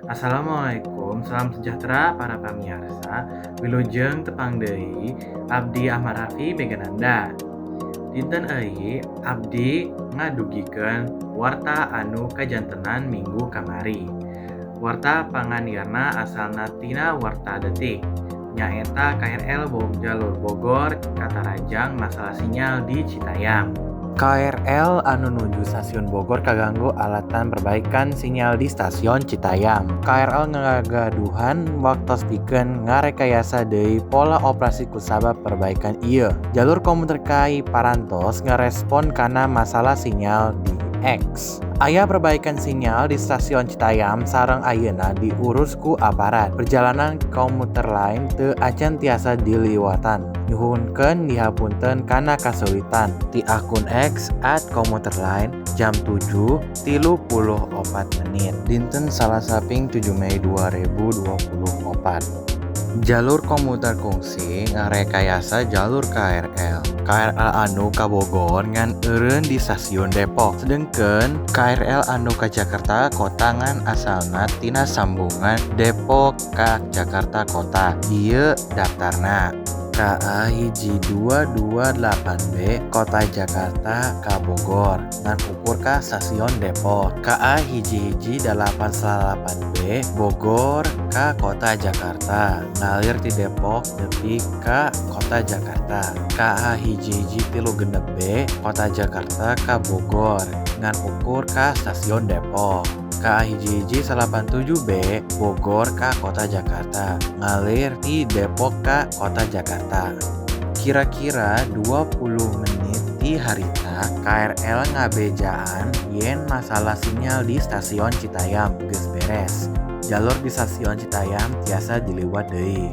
Assalamualaikum, salam sejahtera para pamiarsa. Wilujeng tepang deui, abdi Ahmad Rafi Megananda. Dinten euy abdi ngadugikeun warta anu kajantenan minggu kamari. Warta panganirna asalna tina Warta Detik. Nyaeta KRL jalur Bogor katarajang masalah sinyal di Citayam. KRL anu nuju Stasiun Bogor kaganggu alatan perbaikan sinyal di Stasiun Citayam. KRL ngagaduhan waktos pikeun ngarekayasa deui pola operasi kusabab perbaikan ieu. Jalur Komuter KAI parantos ngarespon kana masalah sinyal di X. Aya perbaikan sinyal di Stasiun Citayam sareng ayeuna diurus ku aparat. Perjalanan Commuter Line teu acan tiasa diliwatan. Nyuhunkeun dihapunten kana kasulitan. Ti akun X @commuterline jam 7.34 dinten Salasa ping 7 Mei 2024. Jalur Komuter kungsi ngarekayasa jalur KRL. KRL anu ka Bogor ngan eureun di Stasiun Depok. Sedengkeun KRL anu ka Jakarta Kota ngan asalna tina sambungan Depok ka Jakarta Kota. Ieu daftarna. KA 1228B Kota Jakarta ka Bogor ngan ukur ka Stasiun Depok. KA 1189B Bogor ka Kota Jakarta ngalir ti Depok nepi ka Kota Jakarta. KA 1136B Kota Jakarta ka Bogor ngan ukur ka Stasiun Depok. KA 1197B Bogor ka Kota Jakarta ngalir ti Depok ka Kota Jakarta. Kira-kira 20 menit ti harita KRL ngabejaan yen masalah sinyal di Stasiun Citayam geus beres. Jalur di Stasiun Citayam tiasa diliwat deui.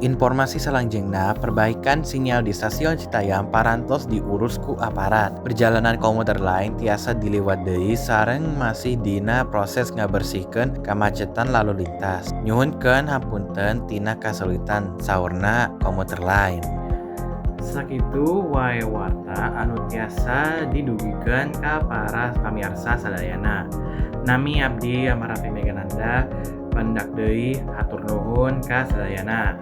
Informasi salangjengna, perbaikan sinyal di Stasiun Citayam parantos diurus ku aparat. Perjalanan Commuter Line tiasa diliwat deui sareng masih dina proses ngabersihkeun kamacetan lalu lintas. Nyuhunkeun hapunten tina kasulitan, saurna Commuter Line. Sakitu wae warta anu tiasa didugikeun ka para pamiarsa sadayana. Nami abdi Ahmad Rafi Megananda, pendak deui hatur nuhun ka sadayana.